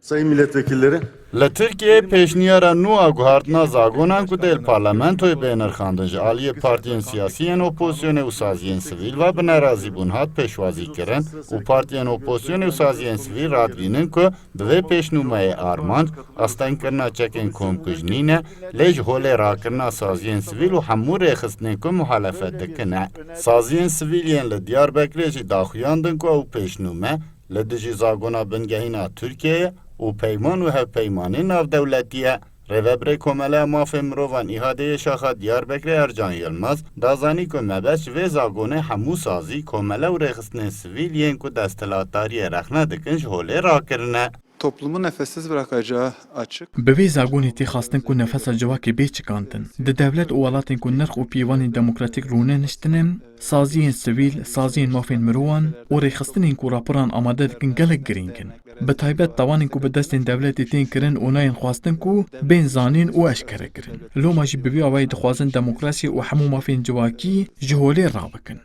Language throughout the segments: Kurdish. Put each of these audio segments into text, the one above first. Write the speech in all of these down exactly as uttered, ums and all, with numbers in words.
Sayın milletvekilleri. Li Tirkiyeyê pêşniyara nû a guhartina zagonan ku dê li parlamentoyê bê nirxandin ji aliyê partiyên siyasî yên opozisyonê û saziyên sivîl ve bi nerazîbûn hat pêşwazî kirin û partiyên opozisyonê û saziyên sivîl radibînin ku di vê pêşnûmeyê armanc astengkirina çekên komkuj nîne, lê ji holê rakirina saziyên sivîl û hemû rêxistinên ku muhalefet dikin e. Saziyên sivîl yên li Diyarbekirê jî daxuyandin ku ew pêşnûme li dijî zagona bingehîn a Tirkiyeyê û peyman û hevpeymanên navdewletî ye. Rêvebirê Komeleya Mafên Mirovan îhadeyê Şaxa Diyarbekirê Ercan Yilmaz da zanî ku mebest ji vê zagonê hemû sazî, komele û rêxistinên sivîl yên ku desthilatdariyê rexne dikin ji holê rakirine. Toplumu nefessiz bırakacağı açık. Bi vê zagonê tê xwestin ku nefesa civakê bê çikandin. Di dewlet û welatên ku nirx û piyêvanên demokratîk rûneniştine, saziyên sivîl, saziyên mafên mirovan û rêxistinên ku raporan amade dikin gelek girîng in. Bi taybet tawanên ku bi destên dewletê tên kirin û nayên xwestin ku bên zanîn û eşkere kirin. Loma jî bi vî awayî dixwazin demokrasiyê û hemû mafên civakî ji holê rabikin.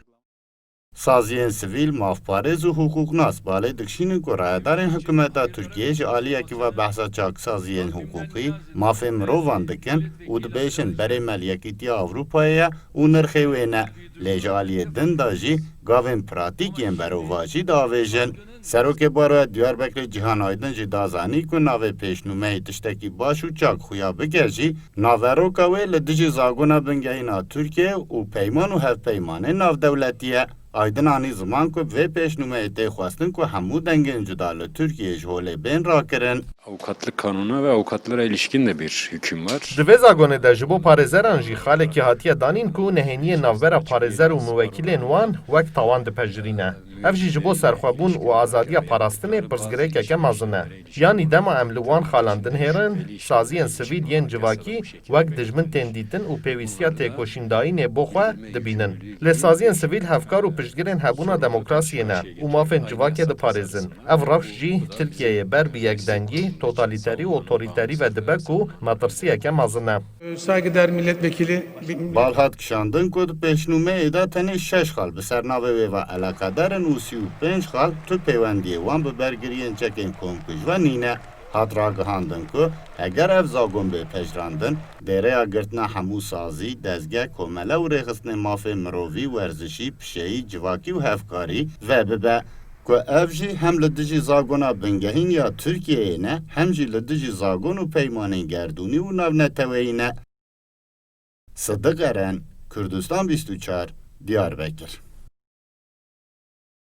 Saziyên sivîl, mafparêz û hiqûqnas balê dikişînin ku rayedarên hikûmeta Tirkiyeyê ji aliyekî ve behsa çaksaziyên hiqûqî, mafên mirovan dikin û dibêjin berê me li Yekîtiya Ewropayê ye û nirxê wê ne. Lê ji aliyê din de jî gavên pratîk yên berovajî diavêjin. Serokê Baroya Diyarbekirê Cîhan Aydin jî da zanî ku navê pêşnûmeyê tiştekî baş û çak xuya bike jî, naveroka wê li dijî zagona bingehîn a Tirkiyeyê û peyman û hevpeymanên navdewletî ye. Aydin anî ziman ku bi vê pêşnûmeyê tê xwestin ku hemû dengên cuda li Tirkiyeyê ji holê bên rakirin. Avukatlık kanununa ve avukatlara ilişkin de bir hüküm var. Di vê zagonê de ji bo parêzeran jî xalekî hatiye danîn ku nehêniyên navbera parêzer û muwekîlên wan wek tawan dipejirîne. Ev jî ji bo serxwebûn û azadiya parastinê pirsgirêkeke mezin e. Yanî dema em li wan xalan dinihêrin, saziyên sivîl yên civakî wek dijmin tên dîtin û pêwîstiya têkoşîndayînê bo xwe dibînin. Lê saziyên sivîl hevkar û piştgirên hebûna demokrasiyê ne û mafên civakê diparêzin. Ev rewş jî Tirkiyeyê ber bi yekdengî, totalîterî û otorîterî ve dibe ku metirsiyeke mezin e. Saygıdeğer milletvekili. Bal hat kişandin ku di pêşnûmeyê de tenê şeş xal bi ser navê wê ve eleqedar in û sî û pênc xal tu pêwendiyê wan bi bergiriyên çekên komkuj ve nîne. Hat ragihandin ku heger ev zagon bê pejirandin, dê rêya girtina hemû sazî, dezge, komele û rêxistinên mafên mirovî, werzişî, pişeyî, civakî û hevkarî vebibe. Ku ev jî hem li dijî zagona bingehîn ya Tirkiyeyê ne, hem jî li dijî zagon û peymanên gerdûnî û navneteweyî ne. Sidiq Eren, Kurdistan bîst û çar, Diyarbekir.